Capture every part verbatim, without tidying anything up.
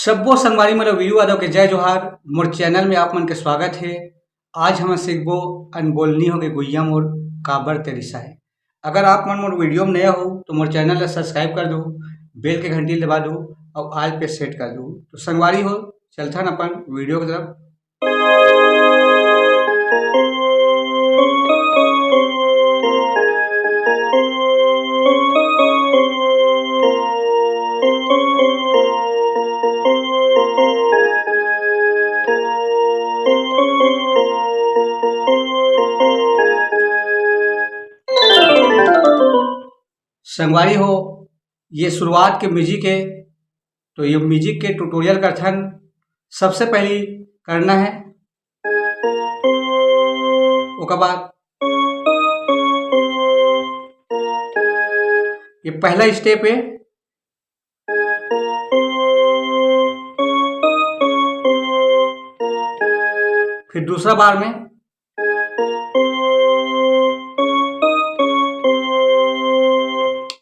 सब्बो संगवारी मन ल वीरू यादव के जय जोहार। मोर चैनल में आप मन के स्वागत हे। आज हमन सीखबो अनबोलनी होगे गुइया मोर काबर ते रिसाए। अगर आप मन मोर वीडियो में नया हो तो मोर चैनल ला सब्सक्राइब कर दो, बेल के घंटी दबा दो और ऑल पे सेट कर दो। तो संगवारी हो, चलथन अपन वीडियो की तरफ। संगवारी हो, ये शुरुआत के म्यूजिक है, तो ये म्यूजिक के ट्यूटोरियल करथन। सबसे पहली करना है, ओकर बाद ये पहला स्टेप है, फिर दूसरा बार में,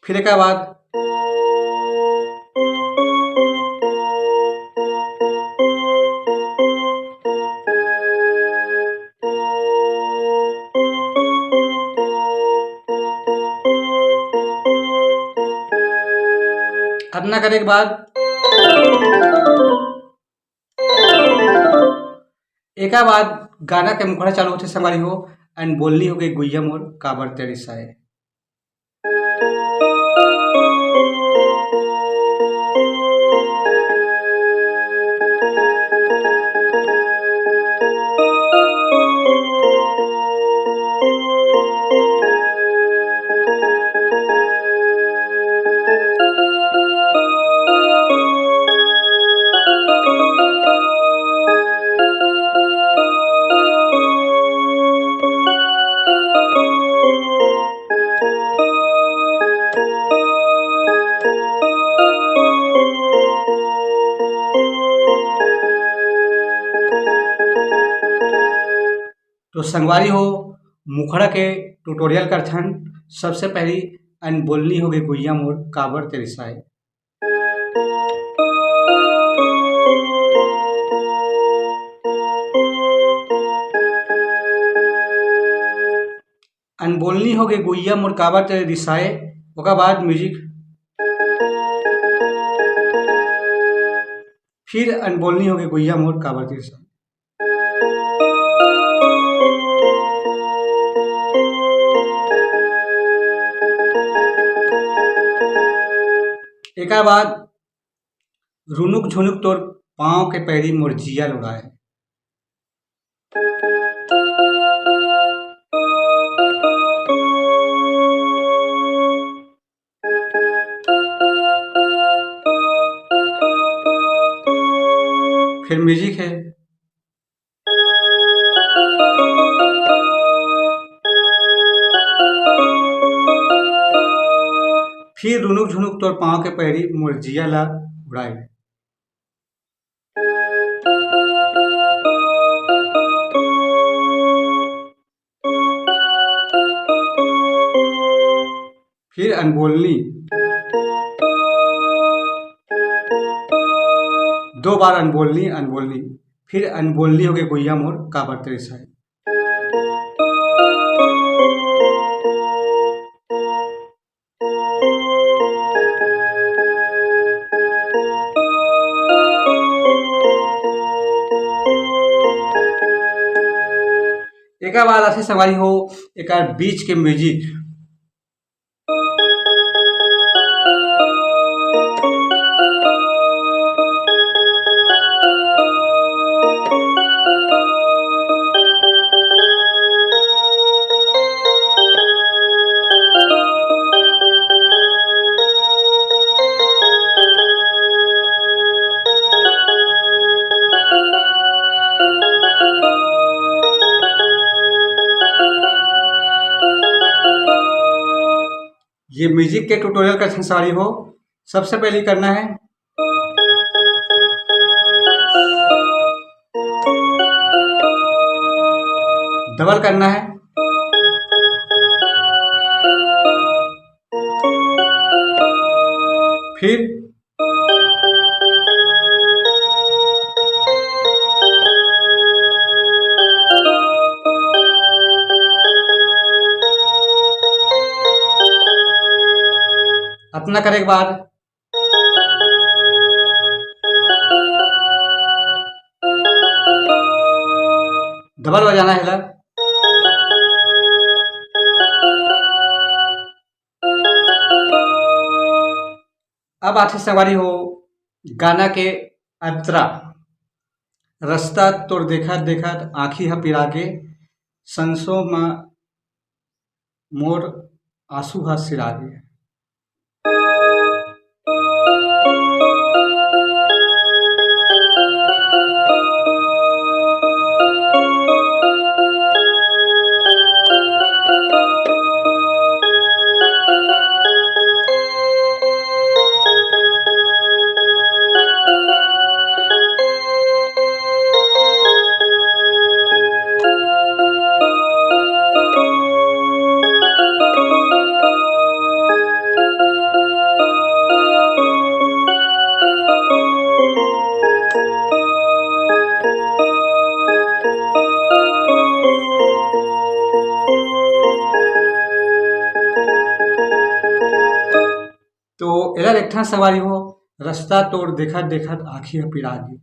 फिर एक बाद अतना करे के बाद एका बाद गाना के मुखड़ा चालू होथे संगवारी हो, अनबोलनी होगे गुइया मोर काबर ते रिसाए। तो संगवारी हो, मुखड़ा के ट्यूटोरियल करथन। सबसे पहली अनबोलनी होगे गुइया मोर काबर ते रिसाए। अनबोलनी होगे गुइया मोर काबर ते रिसाए, ओकर बाद म्यूजिक, फिर अनबोलनी होगे गुइया मोर काबर ते रिसाए। एकर बाद रुनुक झुनुक तोर पाँव के पैरी मोर जिया ल उड़ाए। फिर म्यूजिक है। फिर रुनुक झुनुक तोर पाँव के पैरी मोर जिया ला उड़ाए। फिर अनबोलनी, दो बार अनबोलनी, अनबोलनी, फिर अनबोलनी होगे गुइया मोर काबर ते रिसाए। एकर बाद आथे संगवारी हो, एकर बीच के म्यूजिक। ये म्यूजिक के ट्यूटोरियल का संसारी हो, सबसे पहले करना है डबल करना है, फिर अतना करे के बाद डबल बजाना है ला। अब आथे संगवारी हो गाना के अंतरा। रस्ता तोर देखत देखत आँखी ह पिरागे, संसो म मोर आंसू ह सिरागे। तो एला एक ठन संगवारी हो, रस्ता तोर देखत देखत आँखी ह पिरा गे।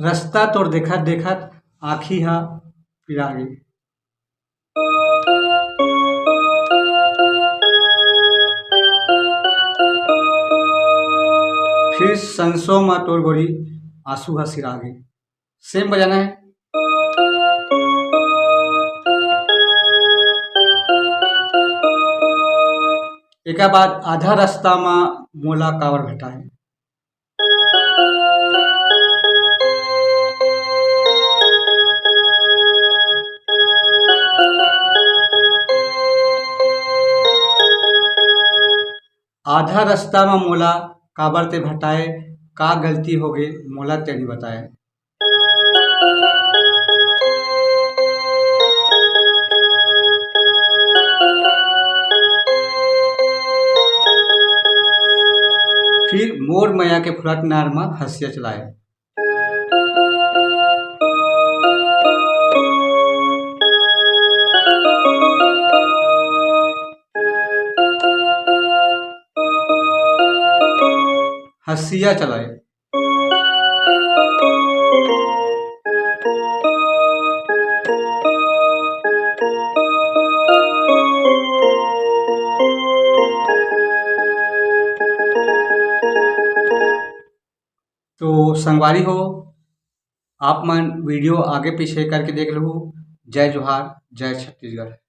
रस्ता तोर देखत देखत आँखी ह पिरा गे। फिर संसो म तोर गोरी आंसू ह सिरा गे। सेम बजाना है। एकर बाद आधा रास्ता म मोला काबर भेटाए। आधा रास्ता म मोला काबर ते भेटाए, का गलती होगे मोला ते नइ बताए। फिर मोर मया के फुलत नार म हंसिया चलाए। हंसिया चलाए। तो संगवारी हो, आप मन वीडियो आगे पीछे करके देख लहू। जय जोहार, जय छत्तीसगढ़।